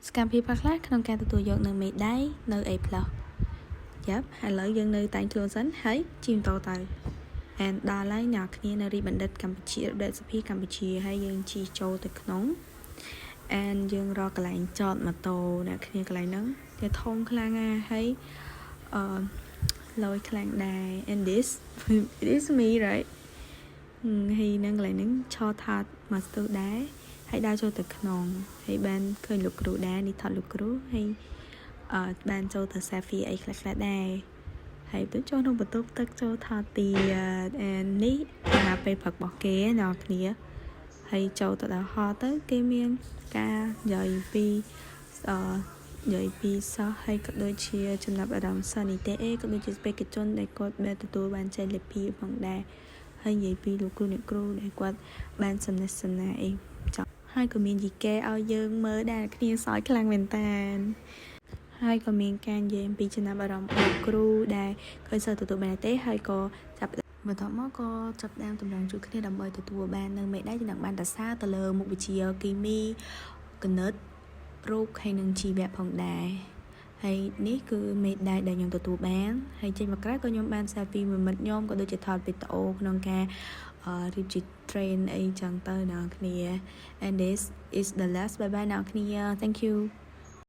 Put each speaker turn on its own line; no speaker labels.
សកម្មភាពខ្លះៗក្នុងការទទួលយកនៅមេដាយនៅ A+. យ៉ាប់ឥឡូវយើងនៅតែងខ្លួនសិនហើយជិះម៉ូតូទៅ and ដល់ហើយអ្នកគ្នានៅរីបណ្ឌិតកម្ពុជារដ្ឋសភាកម្ពុជាហើយយើងជិះចូលទៅក្នុង and យើងរកកន្លែងចតម៉ូតូអ្នកគ្នាកន្លែងហ្នឹងវាធំខ្លាំងណាស់ហើយអឺលយខ្លាំងដែរ and this, it is me, right? ហើយនឹងកន្លែងហ្នឹងឈរថតមកស្ទូដែរហើយដើរចូលទៅក្នុងហើយបានឃើញលោកគ្រូដែរនេះថតលោកគ្រូហើយអឺបានចូលទៅ selfie អីខ្លះៗដែរហើយទៅចូលក្នុងបន្ទប់ទឹកចូលថតទៀត and នេះអាហារពេលព្រឹករបស់គេអ្នកគ្នាហើយចូលទៅដល់ហលទៅគេមានការនិយាយពីអឺនិយាយពីសិស្សហើយក៏ដូចជាចំណាប់អារម្មណ៍សិស្សនិទេសអេក៏ដូចជាបេក្ខជនដែលគាត់បានទទួលបានជ័យលាភីផងដែរហើយនិយាយពីលោកគ្រូអ្នកគ្រូដែលគាត់បានសំណេះសំណាលអីចង់ហើយក៏មានយីកេឲ្យយើងមើលដែរគ្នាសើចខ្លាំងមែនតើហើយក៏មានការនិយាយអំពីចំណាប់អារម្មណ៍លោកគ្រូដែលឃើញសិស្សទទួលបានទេហើយក៏ចាប់បន្ទាប់មកក៏ចាប់ផ្ដើមតម្រង់ជួបគ្នាដើម្បីទទួលបាននៅមេដាយចំណងបានតសាទៅលើមុខវិជ្ជាគីមីគណិតរូបហើយនិងជីវៈផងដែរហើយនេះគឺមេដាយដែលខ្ញុំទទួលបានហើយចេញមកក្រៅក៏ខ្ញុំបាន selfie មួយមិត្តខ្ញុំក៏ដូចជាថតវីដេអូក្នុងការរៀបជា train អីចឹងទៅអ្នកគ្នា and this is the last. Bye bye អ្នកគ្នា. Thank you.